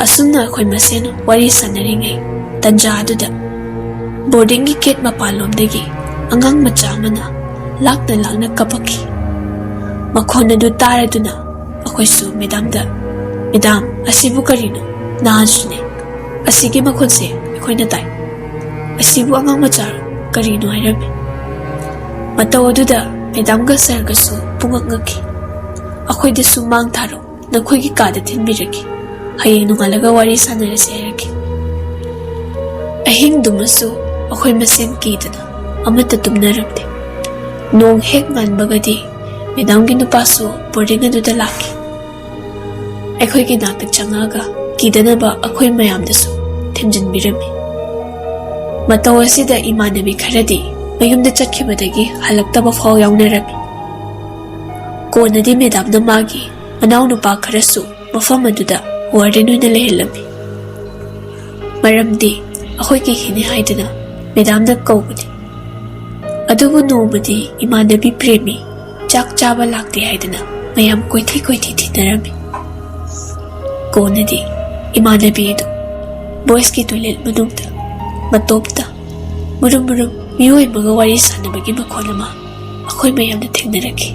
ꯑꯁꯨꯝꯅ ꯑꯩꯈꯣꯏ ꯃꯁꯦꯟ ꯋꯥꯔꯤ ꯁꯥꯟꯅꯔꯤꯉꯩ ꯇꯟꯖꯥ ꯑꯗꯨꯗ ꯕꯣꯔꯗꯤꯡꯒꯤ ꯒꯦꯠ ꯃꯄꯥꯟꯂꯣꯝꯗꯒꯤ ꯑꯉꯥꯡ ꯃꯆꯥ ꯑꯃꯅ ꯂꯥꯛꯅ ꯂꯥꯛꯅ ꯀꯞꯄꯛꯈꯤ꯫ ꯃꯈꯣꯟ ꯑꯗꯨ ꯇꯥꯔꯗꯨꯅ ꯑꯩꯈꯣꯏꯁꯨ ꯃꯦꯗꯥꯝꯗ, "ꯃꯦꯗꯥꯝ, ꯑꯁꯤꯕꯨ ꯀꯔꯤꯅꯣ? ꯅꯍꯥꯟꯁꯨꯅꯦ ꯑꯁꯤꯒꯤ ꯃꯈꯣꯟꯁꯦ ꯑꯩꯈꯣꯏꯅ ꯇꯥꯏ꯫ ꯑꯁꯤꯕꯨ ꯑꯉꯥꯡ ꯃꯆꯥꯔꯣ? ꯀꯔꯤꯅꯣ?" ꯍꯥꯏꯔꯝꯃꯤ꯫ ꯃꯇꯧ ꯑꯗꯨꯗ ꯃꯦꯗꯥꯝꯒ ꯁꯥꯔꯒꯁꯨ ꯄꯨꯡꯉꯛ ꯉꯛꯈꯤ꯫ "ꯑꯩꯈꯣꯏꯗꯁꯨ ꯃꯥꯡ ꯊꯥꯔꯣ, ꯅꯈꯣꯏꯒꯤ ꯀꯥꯗ ꯊꯤꯟꯕꯤꯔꯒꯦ꯫ ꯍꯌꯦꯡ ꯅꯣꯡꯉꯥꯜꯂꯒ ꯋꯥꯔꯤ ꯁꯥꯟꯅꯔꯁꯤ" ꯍꯥꯏꯔꯛꯈꯤ꯫ ꯑꯍꯤꯡꯗꯨꯃꯁꯨ ꯑꯩꯈꯣꯏ ꯃꯁꯦꯟ ꯀꯤꯗꯅ ꯑꯃꯠꯇ ꯇꯨꯝꯅꯔꯝꯗꯦ꯫ ꯅꯣꯡ ꯍꯦꯛ ꯉꯥꯟꯕꯒꯗꯤ ꯃꯦꯗꯥꯝꯒꯤ ꯅꯨꯄꯥꯁꯨ ꯕꯣꯔꯗꯤꯡ ꯑꯗꯨꯗ ꯂꯥꯛꯈꯤ꯫ ꯑꯩꯈꯣꯏꯒꯤ ꯅꯥꯛꯇ ꯆꯪꯉꯛꯑꯒ ꯀꯤꯗꯅꯕ ꯑꯩꯈꯣꯏ ꯃꯌꯥꯝꯗꯁꯨ ꯊꯦꯝꯖꯤꯟꯕꯤꯔꯝꯃꯤ꯫ ꯃꯇꯧ ꯑꯁꯤꯗ ꯏꯃꯥꯟꯅꯕꯤ ꯈꯔꯗꯤ ꯃꯌꯨꯝꯗ ꯆꯠꯈꯤꯕꯗꯒꯤ ꯍꯜꯂꯛꯇꯕ ꯐꯥꯎ ꯌꯥꯎꯅꯔꯝꯃꯤ꯫ ꯀꯣꯟꯅꯗꯤ ꯃꯦꯗꯥꯝꯅ ꯃꯥꯒꯤ ꯃꯅꯥꯎꯅꯨꯄꯥ ꯈꯔꯁꯨ ꯃꯐꯝ ꯑꯗꯨꯗ ꯋꯥꯔꯗꯦꯟ ꯑꯣꯏꯅ ꯂꯩꯍꯜꯂꯝꯃꯤ꯫ ꯃꯔꯝꯗꯤ ꯑꯩꯈꯣꯏ ꯀꯤꯈꯤꯅꯤ ꯍꯥꯏꯗꯅ ꯃꯦꯗꯥꯝꯅ ꯀꯧꯕꯅꯤ꯫ ꯑꯗꯨꯕꯨ ꯅꯣꯡꯃꯗꯤ ꯏꯃꯥꯟꯅꯕꯤ ꯄ꯭ꯔꯦꯃꯤ ꯆꯥꯛ ꯆꯥꯕ ꯂꯥꯛꯇꯦ ꯍꯥꯏꯗꯅ ꯃꯌꯥꯝ ꯀꯣꯏꯊꯤ ꯀꯣꯏꯊꯤ ꯊꯤꯅꯔꯝꯃꯤ꯫ ꯀꯣꯟꯅꯗꯤ ꯏꯃꯥꯟꯅꯕꯤ ꯑꯗꯨ ꯕꯣꯏꯁꯀꯤ ꯇꯣꯏꯂꯦꯠ ꯃꯅꯨꯡꯗ ꯃꯇꯣꯝꯇ ꯃꯨꯔꯨꯝ ꯃꯨꯔꯨꯝ ꯃꯤꯑꯣꯏ ꯑꯃꯒ ꯋꯥꯔꯤ ꯁꯥꯟꯅꯕꯒꯤ ꯃꯈꯣꯜ ꯑꯃ ꯑꯩꯈꯣꯏ ꯃꯌꯥꯝꯅ ꯊꯦꯡꯅꯔꯛꯈꯤ꯫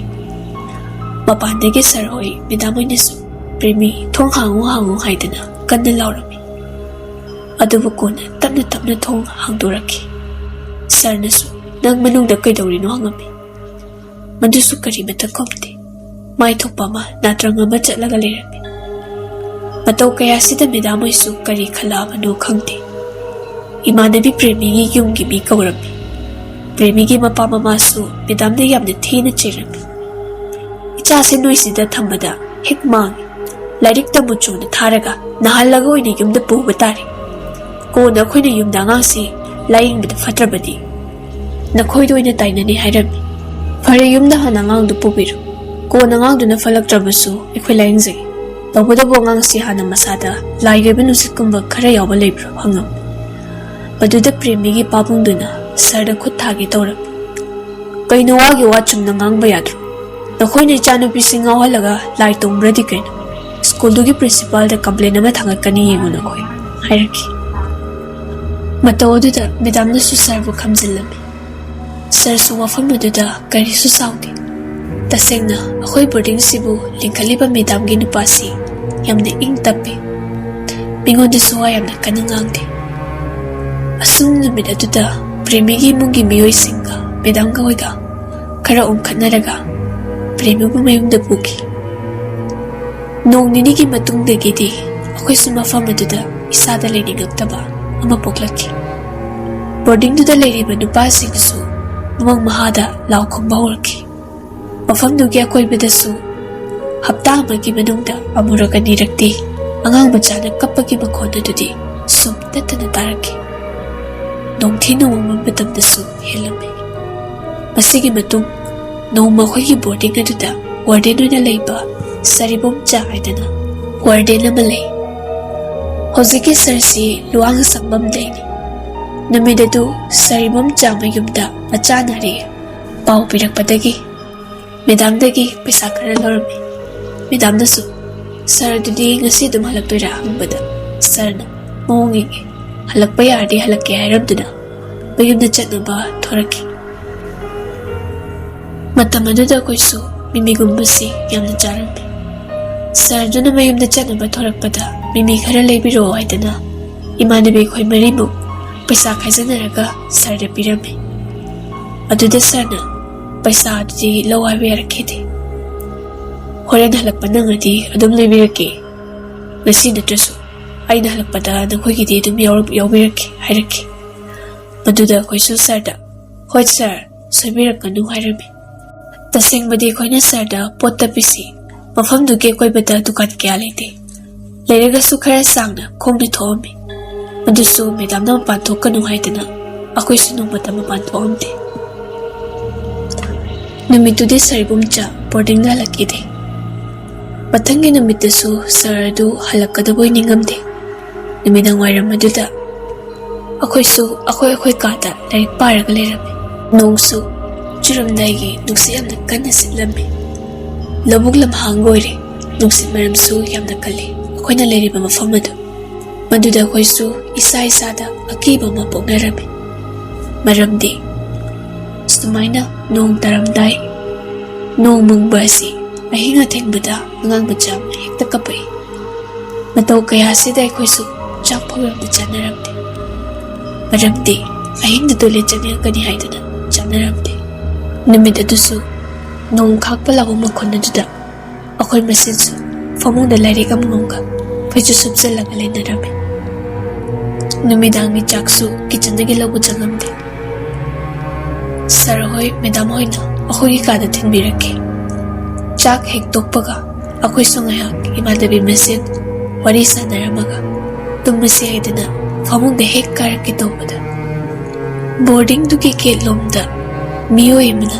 ꯃꯄꯥꯟꯗꯒꯤ ꯁꯥꯔ ꯍꯣꯏ, ꯃꯦꯗꯥꯝ ꯍꯣꯏꯅꯁꯨ "ꯄ꯭ꯔꯦꯃꯤ, ꯊꯣꯡ ꯍꯥꯡꯉꯨ, ꯍꯥꯡꯉꯨ" ꯍꯥꯏꯗꯅ ꯀꯟꯅ ꯂꯥꯎꯔꯝꯃꯤ꯫ ꯑꯗꯨꯕꯨ ꯀꯣꯟꯅ ꯇꯞꯅ ꯇꯞꯅ ꯊꯣꯡ ꯍꯥꯡꯗꯣꯔꯛꯈꯤ꯫ ꯁꯥꯔꯅꯁꯨ "ꯅꯪ ꯃꯅꯨꯡꯗ ꯀꯩꯗꯧꯔꯤꯅꯣ?" ꯍꯪꯉꯝꯃꯤ꯫ ꯃꯗꯨꯁꯨ ꯀꯔꯤꯃꯠꯇ ꯈꯨꯝꯗꯦ꯫ ꯃꯥꯏ ꯊꯣꯛꯄ ꯑꯃ ꯅꯥꯇ꯭ꯔꯪ ꯑꯃ ꯆꯠꯂꯒ ꯂꯩꯔꯝꯃꯤ꯫ ꯃꯇꯧ ꯀꯌꯥꯁꯤꯗ ꯃꯦꯗꯥꯝ ꯍꯣꯏꯁꯨ ꯀꯔꯤ ꯈꯜꯂꯛꯑꯕꯅꯣ ꯈꯪꯗꯦ꯫ ꯏꯃꯥꯟꯅꯕꯤ ꯄ꯭ꯔꯦꯃꯤꯒꯤ ꯌꯨꯝꯒꯤ ꯃꯤ ꯀꯧꯔꯝꯃꯤ꯫ ꯄ꯭ꯔꯦꯃꯤꯒꯤ ꯃꯄꯥ ꯃꯃꯥꯁꯨ ꯃꯦꯗꯥꯝꯗ ꯌꯥꯝꯅ ꯊꯤꯅ ꯆꯩꯔꯝꯃꯤ꯫ "ꯏꯆꯥꯁꯦ ꯅꯣꯏꯁꯤꯗ ꯊꯝꯕꯗ ꯍꯦꯛ ꯃꯥꯡꯉꯤ꯫ ꯂꯥꯏꯔꯤꯛ ꯇꯝꯃꯨ ꯆꯣꯅ ꯊꯥꯔꯒ ꯅꯥꯍꯜꯂꯒ ꯑꯣꯏꯅ ꯌꯨꯝꯗ ꯄꯨꯕ ꯇꯥꯔꯦ꯫ ꯀꯣꯟꯅ ꯑꯩꯈꯣꯏꯅ ꯌꯨꯝꯗ ꯑꯉꯥꯡꯁꯤ ꯂꯥꯌꯦꯡꯕꯗ ꯐꯠꯇ꯭ꯔꯕꯗꯤ ꯅꯈꯣꯏꯗ ꯑꯣꯏꯅ ꯇꯥꯏꯅꯅꯤ" ꯍꯥꯏꯔꯝꯃꯤ꯫ "ꯐꯔꯦ, ꯌꯨꯝꯗ ꯍꯥꯟꯅ ꯑꯉꯥꯡꯗꯨ ꯄꯨꯕꯤꯔꯣ꯫ ꯀꯣꯟꯅ ꯑꯉꯥꯡꯗꯨꯅ ꯐꯠꯂꯛꯇ꯭ꯔꯕꯁꯨ ꯑꯩꯈꯣꯏ ꯂꯥꯌꯦꯡꯖꯒꯦ꯫ ꯇꯧꯕꯇꯕꯨ ꯑꯉꯥꯡꯁꯤ ꯍꯥꯟꯅ ꯃꯁꯥꯗ ꯂꯥꯏꯒꯤ ꯑꯣꯏꯕ ꯅꯨꯡꯁꯤꯠꯀꯨꯝꯕ ꯈꯔ ꯌꯥꯎꯕ ꯂꯩꯕ꯭ꯔꯣ?" ꯍꯪꯉꯝꯃꯤ꯫ ꯃꯗꯨꯗ ꯄ꯭ꯔꯦꯃꯤꯒꯤ ꯄꯥꯕꯨꯡꯗꯨꯅ ꯁꯥꯔꯗ ꯈꯨꯠ ꯊꯥꯒꯦ ꯇꯧꯔꯝꯃꯤ꯫ "ꯀꯩꯅꯣ, ꯋꯥꯒꯤ ꯋꯥ ꯆꯨꯝꯅ ꯉꯥꯡꯕ ꯌꯥꯗ꯭ꯔꯣ? ꯅꯈꯣꯏꯅ ꯏꯆꯥꯅꯨꯄꯤꯁꯤ ꯉꯥꯎꯍꯜꯂꯒ ꯂꯥꯏ ꯇꯣꯡꯕ꯭ꯔꯗꯤ ꯀꯩꯅꯣ? ꯁ꯭ꯀꯨꯜꯗꯨꯒꯤ ꯄ꯭ꯔꯤꯟꯁꯤꯄꯥꯜꯗ ꯀꯝꯄ꯭ꯂꯦꯟ ꯑꯃ ꯊꯥꯡꯒꯠꯀꯅꯤ, ꯌꯦꯡꯉꯨ ꯅꯈꯣꯏ" ꯍꯥꯏꯔꯛꯈꯤ꯫ ꯃꯇꯧ ꯑꯗꯨꯗ ꯃꯦꯗꯥꯝꯅꯁꯨ ꯁꯥꯔꯕꯨ ꯈꯝꯖꯤꯜꯂꯝꯃꯤ꯫ ꯁꯥꯔꯁꯨ ꯋꯥꯐꯝ ꯑꯗꯨꯗ ꯀꯔꯤꯁꯨ ꯁꯥꯎꯗꯦ꯫ ꯇꯁꯦꯡꯅ ꯑꯩꯈꯣꯏ ꯕꯣꯔꯗꯤꯡꯁꯤꯕꯨ ꯂꯤꯡꯈꯠꯂꯤꯕ ꯃꯦꯗꯥꯝꯒꯤ ꯅꯨꯄꯥꯁꯤ ꯌꯥꯝꯅ ꯏꯪ ꯇꯞꯄꯤ꯫ ꯃꯤꯉꯣꯟꯗꯁꯨ ꯋꯥ ꯌꯥꯝꯅ ꯀꯟꯅ ꯉꯥꯡꯗꯦ꯫ ꯑꯁꯨꯝ ꯅꯨꯃꯤꯠ ꯑꯗꯨꯗ ꯄ꯭ꯔꯦꯃꯤꯒꯤ ꯏꯃꯨꯡꯒꯤ ꯃꯤꯑꯣꯏꯁꯤꯡꯒ ꯃꯦꯗꯥꯝꯒ ꯍꯣꯏꯒ ꯈꯔ ꯑꯣꯟꯈꯠꯅꯔꯒ ꯄ꯭ꯔꯦꯃꯤꯕꯨ ꯃꯌꯨꯝꯗ ꯄꯨꯈꯤ꯫ ꯅꯣꯡ ꯅꯤꯅꯤꯒꯤ ꯃꯇꯨꯡꯗꯒꯤꯗꯤ ꯑꯩꯈꯣꯏꯁꯨ ꯃꯐꯝ ꯑꯗꯨꯗ ꯏꯁꯥꯗ ꯂꯩꯅꯤꯡꯉꯛꯇꯕ ꯑꯃ ꯄꯣꯛꯂꯛꯈꯤ꯫ ꯕꯣꯔꯗꯤꯡꯗꯨꯗ ꯂꯩꯔꯤꯕ ꯅꯨꯄꯥꯁꯤꯡꯅꯁꯨ ꯃꯃꯪ ꯃꯍꯥꯗ ꯂꯥꯎ ꯈꯣꯡꯕ ꯍꯧꯔꯛꯈꯤ꯫ ꯃꯐꯝꯗꯨꯒꯤ ꯑꯀꯣꯏꯕꯗꯁꯨ ꯍꯞꯇꯥ ꯑꯃꯒꯤ ꯃꯅꯨꯡꯗ ꯑꯃꯨꯔꯛ ꯑꯅꯤꯔꯛꯇꯤ ꯑꯉꯥꯡ ꯃꯆꯥꯅ ꯀꯞꯄꯒꯤ ꯃꯈꯣꯟ ꯑꯗꯨꯗꯤ ꯁꯨꯝ ꯇꯠꯇꯅ ꯇꯥꯔꯛꯈꯤ꯫ ꯅꯣꯡꯊꯤ ꯅꯣꯡꯃꯪꯕ ꯃꯇꯝꯗꯁꯨ ꯍꯦꯜꯂꯝꯃꯤ꯫ ꯃꯁꯤꯒꯤ ꯃꯇꯨꯡ ꯅꯣꯡꯃ ꯑꯩꯈꯣꯏꯒꯤ ꯕꯣꯔꯗꯤꯡ ꯑꯗꯨꯗ ꯋꯥꯔꯗꯦꯟ ꯑꯣꯏꯅ ꯂꯩꯕ ꯁꯥꯔꯤꯕꯣꯝꯆꯥ ꯍꯥꯏꯗꯅ ꯋꯥꯔꯗꯦꯟ ꯑꯃ ꯂꯩ꯫ ꯍꯧꯖꯤꯛꯀꯤ ꯁꯥꯔꯁꯤ ꯂꯨꯋꯥꯡ ꯁꯪꯕꯝꯗꯩꯅꯤ꯫ ꯅꯨꯃꯤꯠ ꯑꯗꯨ ꯁꯥꯔꯤꯕꯣꯝꯆꯥ ꯃꯌꯨꯝꯗ ꯃꯆꯥ ꯅꯥꯔꯛꯑꯦ ꯄꯥꯎ ꯄꯤꯔꯛꯄꯗꯒꯤ ꯃꯦꯗꯥꯝꯗꯒꯤ ꯄꯩꯁꯥ ꯈꯔ ꯂꯧꯔꯝꯃꯤ꯫ ꯃꯦꯗꯥꯝꯅꯁꯨ, "ꯁꯥꯔ ꯑꯗꯨꯗꯤ ꯉꯁꯤ ꯑꯗꯨꯝ ꯍꯜꯂꯛꯇꯣꯏꯔꯥ?" ꯍꯪꯕꯗ ꯁꯥꯔꯅ ꯃꯑꯣꯡ ꯌꯦꯡꯉꯦ, "ꯍꯜꯂꯛꯄ ꯌꯥꯔꯗꯤ ꯍꯜꯂꯛꯀꯦ" ꯍꯥꯏꯔꯝꯗꯨꯅ ꯃꯌꯨꯝꯗ ꯆꯠꯅꯕ ꯊꯣꯔꯛꯈꯤ꯫ ꯃꯇꯝ ꯑꯗꯨꯗ ꯑꯩꯈꯣꯏꯁꯨ ꯃꯤꯃꯤꯒꯨꯝꯕꯁꯤ ꯌꯥꯝꯅ ꯆꯥꯔꯝꯃꯤ꯫ ꯁꯥꯔꯗꯨꯅ ꯃꯌꯨꯝꯗ ꯆꯠꯅꯕ ꯊꯣꯔꯛꯄꯗ ꯃꯤꯃꯤ ꯈꯔ ꯂꯩꯕꯤꯔꯛꯑꯣ ꯍꯥꯏꯗꯅ ꯏꯃꯥꯟꯅꯕꯤ ꯑꯩꯈꯣꯏ ꯃꯔꯤꯃꯨꯛ ꯄꯩꯁꯥ ꯈꯥꯏꯖꯤꯟꯅꯔꯒ ꯁꯥꯔꯗ ꯄꯤꯔꯝꯃꯤ꯫ ꯑꯗꯨꯗ ꯁꯥꯔꯅ ꯄꯩꯁꯥ ꯑꯗꯨꯗꯤ ꯂꯧ ꯍꯥꯏꯕ ꯌꯥꯔꯛꯈꯤꯗꯦ꯫ "ꯍꯣꯔꯦꯟ ꯍꯜꯂꯛꯄ ꯅꯪꯉꯗꯤ ꯑꯗꯨꯝ ꯂꯩꯕꯤꯔꯛꯀꯦ꯫ ꯉꯁꯤ ꯅꯠꯇ꯭ꯔꯁꯨ ꯑꯩꯅ ꯍꯜꯂꯛꯄꯗ ꯅꯈꯣꯏꯒꯤꯗꯤ ꯑꯗꯨꯝ ꯌꯥꯎꯔ-, ꯌꯥꯎꯕꯤꯔꯛꯀꯦ" ꯍꯥꯏꯔꯛꯈꯤ꯫ ꯃꯗꯨꯗ ꯑꯩꯈꯣꯏꯁꯨ ꯁꯥꯔꯗ, "ꯍꯣꯏ ꯁꯥꯔ, ꯁꯣꯏꯕꯤꯔꯛꯀꯅꯨ" ꯍꯥꯏꯔꯝꯃꯤ꯫ ꯇꯁꯦꯡꯕꯗꯤ ꯑꯩꯈꯣꯏꯅ ꯁꯥꯔꯗ ꯄꯣꯠ ꯇꯞꯄꯤꯁꯤ ꯃꯐꯝꯗꯨꯒꯤ ꯑꯀꯣꯏꯕꯗ ꯗꯨꯀꯥꯟ ꯀꯌꯥ ꯂꯩꯇꯦ꯫ ꯂꯩꯔꯒꯁꯨ ꯈꯔ ꯁꯥꯡꯅ ꯈꯣꯡꯅ ꯊꯣꯛꯑꯝꯃꯤ꯫ ꯑꯗꯨꯁꯨ ꯃꯦꯗꯥꯝꯅ ꯃꯄꯥꯟ ꯊꯣꯛꯀꯅꯨ ꯍꯥꯏꯗꯅ ꯑꯩꯈꯣꯏꯁꯨ ꯅꯣꯡꯃꯇ ꯃꯄꯥꯟ ꯊꯣꯛꯑꯝꯗꯦ꯫ ꯅꯨꯃꯤꯠꯇꯨꯗꯤ ꯁꯥꯔꯤꯕꯨꯝꯆꯥ ꯕꯣꯔꯗꯤꯡꯗ ꯍꯜꯂꯛꯈꯤꯗꯦ꯫ ꯃꯊꯪꯒꯤ ꯅꯨꯃꯤꯠꯇꯁꯨ ꯁꯥꯔ ꯑꯗꯨ ꯍꯜꯂꯛꯀꯗꯕꯣꯏ ꯅꯤꯡꯉꯝꯗꯦ꯫ ꯅꯨꯃꯤꯗꯥꯡ ꯋꯥꯏꯔꯝ ꯑꯗꯨꯗ ꯑꯩꯈꯣꯏꯁꯨ ꯑꯩꯈꯣꯏ ꯑꯩꯈꯣꯏ ꯀꯥꯗ ꯂꯥꯏꯔꯤꯛ ꯄꯥꯔꯒ ꯂꯩꯔꯝꯃꯤ꯫ ꯅꯣꯡꯁꯨ ꯆꯨꯔꯝꯗꯥꯏꯒꯤ ꯅꯨꯡꯁꯤꯠ ꯌꯥꯝꯅ ꯀꯟꯅ ꯁꯤꯠꯂꯝꯃꯤ꯫ ꯂꯧꯕꯨꯛ ꯂꯝꯍꯥꯡ ꯑꯣꯏꯔꯦ꯫ ꯅꯨꯡꯁꯤꯠ ꯃꯔꯝꯁꯨ ꯌꯥꯝꯅ ꯀꯜꯂꯤ꯫ ꯑꯩꯈꯣꯏꯅ ꯂꯩꯔꯤꯕ ꯃꯐꯝ ꯑꯗꯨ, ꯃꯗꯨꯗ ꯑꯩꯈꯣꯏꯁꯨ ꯏꯁꯥ ꯏꯁꯥꯗ ꯑꯀꯤꯕ ꯑꯃ ꯄꯣꯛꯅꯔꯝꯃꯤ꯫ ꯃꯔꯝꯗꯤ ꯁꯨꯃꯥꯏꯅ ꯅꯣꯡ ꯇꯥꯔꯝꯗꯥꯏ ꯅꯣꯡ ꯃꯪꯕ ꯑꯁꯤ ꯑꯍꯤꯡ ꯑꯊꯦꯡꯕꯗ ꯑꯉꯥꯡ ꯃꯆꯥ ꯑꯃ ꯍꯦꯛꯇ ꯀꯞꯄꯛꯏ꯫ ꯃꯇꯧ ꯀꯌꯥꯁꯤꯗ ꯑꯩꯈꯣꯏꯁꯨ ꯆꯥꯛ ꯐꯥꯎ ꯌꯥꯝꯅ ꯆꯥꯅꯔꯝꯗꯦ꯫ ꯃꯔꯝꯗꯤ ꯑꯍꯤꯡꯗ ꯇꯣꯏꯂꯦꯠ ꯆꯪꯅꯤꯡꯉꯛꯀꯅꯤ ꯍꯥꯏꯗꯨꯅ ꯆꯥꯅꯔꯝꯗꯦ꯫ ꯅꯨꯃꯤꯠ ꯑꯗꯨꯁꯨ ꯅꯣꯡ ꯈꯥꯛꯄ ꯂꯥꯎꯕ ꯃꯈꯣꯟ ꯑꯗꯨꯗ ꯑꯩꯈꯣꯏ ꯃꯁꯦꯟꯁꯨ ꯐꯃꯨꯡꯗ ꯂꯥꯏꯔꯤꯛ ꯑꯃꯃꯝꯒ ꯐꯩꯖꯨꯞ ꯁꯨꯞꯆꯜꯂꯒ ꯂꯩꯅꯔꯝꯃꯤ꯫ ꯅꯨꯃꯤꯗꯥꯡꯒꯤ ꯆꯥꯛꯁꯨ ꯀꯤꯆꯟꯗꯒꯤ ꯂꯧꯕ ꯆꯪꯉꯝꯗꯦ꯫ ꯁꯥꯔ ꯍꯣꯏ, ꯃꯦꯗꯥꯝ ꯍꯣꯏꯅ ꯑꯩꯈꯣꯏꯒꯤ ꯀꯥꯗ ꯊꯤꯟꯕꯤꯔꯛꯈꯤ꯫ ꯆꯥꯛ ꯍꯦꯛ ꯇꯣꯛꯄꯒ ꯑꯩꯈꯣꯏꯁꯨ ꯉꯥꯏꯍꯥꯛ ꯏꯃꯥꯟꯅꯕꯤ ꯃꯁꯦꯟ ꯋꯥꯔꯤ ꯁꯥꯟꯅꯔꯝꯃꯒ ꯇꯨꯝꯃꯁꯤ ꯍꯥꯏꯗꯨꯅ ꯐꯃꯨꯡꯗ ꯍꯦꯛ ꯀꯥꯔꯛꯀꯦ ꯇꯧꯕꯗ, ꯕꯣꯔꯗꯤꯡꯗꯨꯒꯤ ꯒꯦꯠ ꯂꯣꯝꯗ ꯃꯤꯑꯣꯏ ꯑꯃꯅ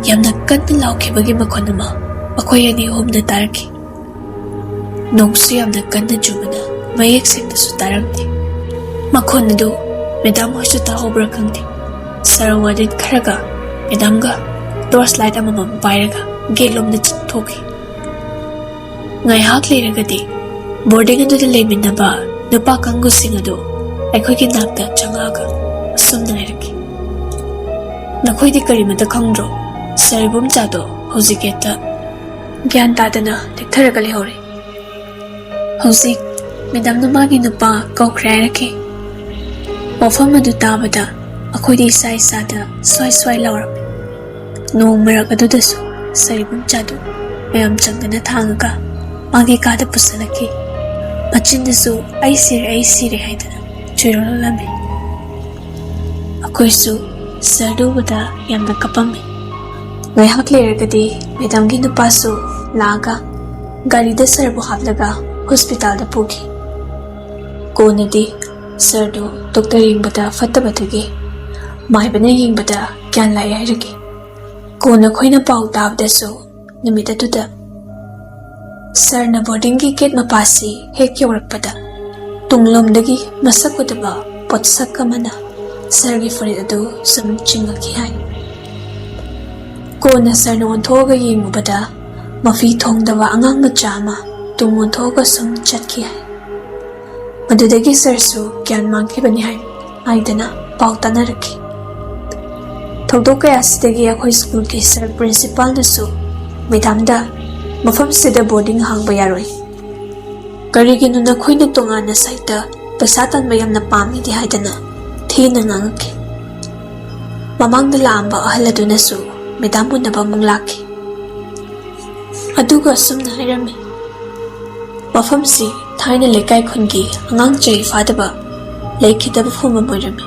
ꯌꯥꯝꯅ ꯀꯟꯅ ꯂꯥꯎꯈꯤꯕꯒꯤ ꯃꯈꯣꯟ ꯑꯃ ꯑꯩꯈꯣꯏ ꯑꯅꯤ ꯑꯍꯨꯝꯅ ꯇꯥꯔꯛꯈꯤ꯫ ꯅꯣꯡꯁꯨ ꯌꯥꯝꯅ ꯀꯟꯅ ꯆꯨꯕꯅ ꯃꯌꯦꯛ ꯁꯦꯡꯅꯁꯨ ꯇꯥꯔꯝꯗꯦ꯫ ꯃꯈꯣꯟ ꯑꯗꯨ ꯃꯦꯗꯥꯝ ꯍꯣꯏꯁꯨ ꯇꯥꯍꯧꯕ꯭ꯔꯥ ꯈꯪꯗꯦ, ꯁꯥꯔ ꯋꯥꯔꯗꯦꯟ ꯈꯔꯒ ꯃꯦꯗꯥꯝꯒ ꯇꯣꯔꯆ ꯂꯥꯏꯠ ꯑꯃꯃꯝ ꯄꯥꯏꯔꯒ ꯒꯦꯠ ꯂꯣꯝꯗ ꯆꯤꯡꯊꯣꯛꯈꯤ꯫ ꯉꯥꯏꯍꯥꯛ ꯂꯩꯔꯒꯗꯤ ꯕꯣꯔꯗꯤꯡ ꯑꯗꯨꯗ ꯂꯩꯃꯤꯟꯅꯕ ꯅꯨꯄꯥ ꯀꯥꯡꯕꯨꯁꯤꯡ ꯑꯗꯨ ꯑꯩꯈꯣꯏꯒꯤ ꯅꯥꯛꯇ ꯆꯪꯉꯛꯑꯒ ꯑꯁꯨꯝꯅ ꯍꯥꯏꯔꯛꯈꯤ, "ꯅꯈꯣꯏꯗꯤ ꯀꯔꯤꯃꯇ ꯈꯪꯗ꯭ꯔꯣ? ꯁꯥꯔ ꯏꯕꯣꯝꯆꯥꯗꯣ ꯍꯧꯖꯤꯛ ꯒꯦꯠꯇ ꯒ꯭ꯌꯥꯟ ꯇꯥꯗꯅ ꯂꯦꯛꯊꯔꯒ ꯂꯩꯍꯧꯔꯦ꯫ ꯍꯧꯖꯤꯛ ꯃꯦꯗꯥꯝꯅ ꯃꯥꯒꯤ ꯅꯨꯄꯥ ꯀꯧꯈ꯭ꯔꯦ ꯍꯥꯏꯔꯛꯈꯤ꯫" ꯋꯥꯐꯝ ꯑꯗꯨ ꯇꯥꯕꯗ ꯑꯩꯈꯣꯏꯗꯤ ꯏꯁꯥ ꯏꯁꯥꯗ ꯁ꯭ꯋꯥꯏ ꯁ꯭ꯋꯥꯏ ꯂꯥꯎꯔꯝꯃꯤ꯫ ꯅꯣꯡ ꯃꯔꯛ ꯑꯗꯨꯗꯁꯨ ꯁꯥꯔ ꯏꯕꯣꯝꯆꯥꯗꯨ ꯃꯌꯥꯝ ꯆꯪꯗꯅ ꯊꯥꯡꯉꯒ ꯃꯥꯒꯤ ꯀꯥꯗ ꯄꯨꯁꯜꯂꯛꯈꯤ꯫ ꯃꯆꯤꯟꯗꯁꯨ "ꯑꯩ ꯁꯤꯔꯦ, ꯑꯩ ꯁꯤꯔꯦ" ꯍꯥꯏꯗꯅ ꯆꯣꯏꯔꯣꯜꯂꯝꯃꯤ꯫ ꯑꯩꯈꯣꯏꯁꯨ ꯁꯥꯔꯗꯨ ꯎꯕꯗ ꯌꯥꯝꯅ ꯀꯞꯄꯝꯃꯤ꯫ ꯉꯥꯏꯍꯥꯛ ꯂꯩꯔꯒꯗꯤ ꯃꯦꯗꯥꯝꯒꯤ ꯅꯨꯄꯥꯁꯨ ꯂꯥꯛꯑꯒ ꯒꯥꯔꯤꯗ ꯁꯥꯔꯕꯨ ꯍꯥꯞꯂꯒ ꯍꯣꯁꯄꯤꯇꯥꯜꯗ ꯄꯨꯈꯤ꯫ ꯀꯣꯟꯅꯗꯤ ꯁꯥꯔꯗꯨ ꯗꯣꯛꯇꯔ ꯌꯦꯡꯕꯗ ꯐꯠꯇꯕꯗꯒꯤ ꯃꯥꯏꯕꯅ ꯌꯦꯡꯕꯗ ꯒ꯭ꯌꯥꯟ ꯂꯥꯛꯑꯦ ꯍꯥꯏꯔꯛꯈꯤ꯫ ꯀꯣꯟꯅ ꯑꯩꯈꯣꯏꯅ ꯄꯥꯎ ꯇꯥꯕꯗꯁꯨ ꯅꯨꯃꯤꯠ ꯑꯗꯨꯗ ꯁꯥꯔꯅ ꯕꯣꯔꯗꯤꯡꯒꯤ ꯒꯦꯠ ꯃꯄꯥꯁꯤ ꯍꯦꯛ ꯌꯧꯔꯛꯄꯗ ꯇꯨꯡꯂꯣꯝꯗꯒꯤ ꯃꯁꯛ ꯎꯗꯕ ꯄꯣꯠꯁꯛ ꯑꯃꯅ ꯁꯥꯔꯒꯤ ꯐꯨꯔꯤꯠ ꯑꯗꯨ ꯁꯨꯝ ꯆꯤꯡꯉꯛꯈꯤ ꯍꯥꯏ꯫ ꯀꯣꯟꯅ ꯁꯥꯔꯅ ꯑꯣꯟꯊꯣꯛꯑꯒ ꯌꯦꯡꯉꯨꯕꯗ ꯃꯐꯤ ꯊꯣꯡꯗꯕ ꯑꯉꯥꯡ ꯃꯆꯥ ꯑꯃ ꯇꯨꯡ ꯑꯣꯟꯊꯣꯛꯑꯒ ꯁꯨꯝ ꯆꯠꯈꯤ ꯍꯥꯏ꯫ ꯑꯗꯨꯗꯒꯤ ꯁꯥꯔꯁꯨ ꯒ꯭ꯌꯥꯟ ꯃꯥꯡꯈꯤꯕꯅꯤ ꯍꯥꯏ ꯍꯥꯏꯗꯅ ꯄꯥꯎ ꯇꯥꯅꯔꯛꯈꯤ꯫ ꯊꯧꯗꯣꯛ ꯀꯌꯥꯁꯤꯗꯒꯤ ꯑꯩꯈꯣꯏ ꯁ꯭ꯀꯨꯜꯒꯤ ꯁꯥꯔ ꯄ꯭ꯔꯤꯟꯁꯤꯄꯥꯜꯅꯁꯨ ꯃꯦꯗꯥꯝꯗ ꯃꯐꯝꯁꯤꯗ ꯕꯣꯔꯗꯤꯡ ꯍꯥꯡꯕ ꯌꯥꯔꯣꯏ, ꯀꯔꯤꯒꯤꯅꯣ ꯅꯈꯣꯏꯅ ꯇꯣꯉꯥꯟꯅ ꯁꯥꯏꯠꯇ ꯄꯩꯁꯥ ꯇꯥꯟꯕ ꯌꯥꯝꯅ ꯄꯥꯝꯃꯤꯗꯤ ꯍꯥꯏꯗꯅ ꯊꯤꯅ ꯉꯥꯡꯉꯛꯈꯤ꯫ ꯃꯃꯥꯡꯗ ꯂꯥꯛꯑꯝꯕ ꯑꯍꯜ ꯑꯗꯨꯅꯁꯨ ꯃꯦꯗꯥꯝ ꯎꯅꯕ ꯑꯃꯨꯛ ꯂꯥꯛꯈꯤ꯫ ꯑꯗꯨꯒ ꯑꯁꯨꯝꯅ ꯍꯥꯏꯔꯝꯃꯤ, ꯃꯐꯝꯁꯤ ꯊꯥꯏꯅ ꯂꯩꯀꯥꯏ ꯈꯨꯟꯒꯤ ꯑꯉꯥꯡ ꯆꯍꯤ ꯐꯥꯗꯕ ꯂꯩꯈꯤꯗꯕ ꯐꯝꯐꯝ ꯑꯣꯏꯔꯝꯃꯤ꯫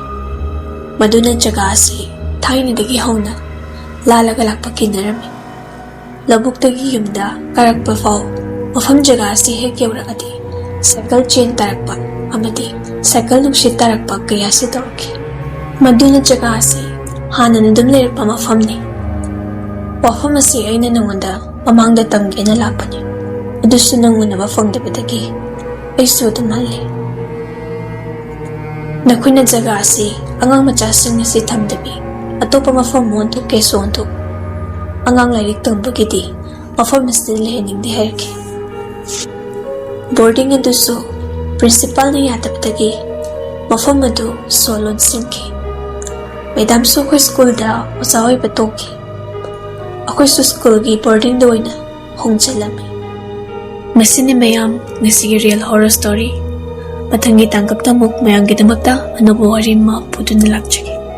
ꯃꯗꯨꯅ ꯖꯒꯥ ꯑꯁꯤ ꯊꯥꯏꯅꯗꯒꯤ ꯍꯧꯅ ꯂꯥꯜꯂꯒ ꯂꯥꯛꯄ ꯀꯤꯅꯔꯝꯃꯤ꯫ ꯂꯧꯕꯨꯛꯇꯒꯤ ꯌꯨꯝꯗ ꯀꯥꯔꯛꯄ ꯐꯥꯎ ꯃꯐꯝ ꯖꯒꯥ ꯑꯁꯤ ꯍꯦꯛ ꯌꯧꯔꯛꯑꯗꯤ ꯁꯥꯏꯀꯜ ꯆꯦꯟ ꯇꯥꯔꯛꯄ ꯑꯃꯗꯤ ꯁꯥꯏꯀꯜ ꯅꯨꯡꯁꯤꯠ ꯇꯥꯔꯛꯄ ꯀꯌꯥꯁꯤ ꯇꯧꯔꯛꯈꯤ꯫ ꯃꯗꯨꯅ ꯖꯒꯥ ꯑꯁꯤ ꯍꯥꯟꯅꯅ ꯑꯗꯨꯝ ꯂꯩꯔꯛꯄ ꯃꯐꯝꯅꯤ꯫ ꯋꯥꯐꯝ ꯑꯁꯤ ꯑꯩꯅ ꯅꯉꯣꯟꯗ ꯃꯃꯥꯡꯗ ꯇꯝꯒꯦꯅ ꯂꯥꯛꯄꯅꯤ, ꯑꯗꯨꯁꯨ ꯅꯪ ꯎꯅꯕ ꯐꯪꯗꯕꯗꯒꯤ ꯑꯩꯁꯨ ꯑꯗꯨꯝ ꯍꯜꯂꯦ꯫ ꯅꯈꯣꯏꯅ ꯖꯒꯥ ꯑꯁꯤ ꯑꯉꯥꯡ ꯃꯆꯥꯁꯤꯡ ꯑꯁꯤ ꯊꯝꯗꯕꯤ ꯑꯇꯣꯞꯄ ꯃꯐꯝ ꯑꯃ ꯑꯣꯟꯊꯣꯛꯀꯦꯁꯨ ꯑꯣꯟꯊꯣꯛ, ꯑꯉꯥꯡ ꯂꯥꯏꯔꯤꯛ ꯇꯝꯕꯒꯤꯗꯤ ꯃꯐꯝ ꯑꯁꯤꯗ ꯂꯩꯍꯟꯅꯤꯡꯗꯦ ꯍꯥꯏꯔꯛꯈꯤ꯫ ꯕꯣꯔꯗꯤꯡ ꯑꯗꯨꯁꯨ ꯄ꯭ꯔꯤꯟꯁꯤꯄꯥꯜꯅ ꯌꯥꯗꯕꯗꯒꯤ ꯃꯐꯝ ꯑꯗꯨ ꯁꯣ ꯂꯣꯟꯁꯤꯟꯈꯤ꯫ ꯃꯦꯗꯥꯝꯁꯨ ꯑꯩꯈꯣꯏ ꯁ꯭ꯀꯨꯜꯗ ꯑꯣꯖꯥ ꯑꯣꯏꯕ ꯇꯣꯛꯈꯤ꯫ ꯑꯩꯈꯣꯏꯁꯨ ꯁ꯭ꯀꯨꯜꯒꯤ ꯕꯣꯔꯗꯤꯡꯗ ꯑꯣꯏꯅ ꯍꯣꯡꯖꯤꯜꯂꯝꯃꯤ꯫ ꯃꯁꯤꯅꯤ ꯃꯌꯥꯝ ꯉꯁꯤꯒꯤ ꯔꯤꯌꯦꯜ ꯍꯣꯔꯔ ꯁ꯭ꯇꯣꯔꯤ꯫ ꯃꯊꯪꯒꯤ ꯇꯥꯡꯀꯛꯇ ꯑꯃꯨꯛ ꯃꯌꯥꯝꯒꯤꯗꯃꯛꯇ ꯑꯅꯧꯕ ꯋꯥꯔꯤ ꯑꯃ ꯄꯨꯗꯨꯅ ꯂꯥꯛꯆꯒꯦ꯫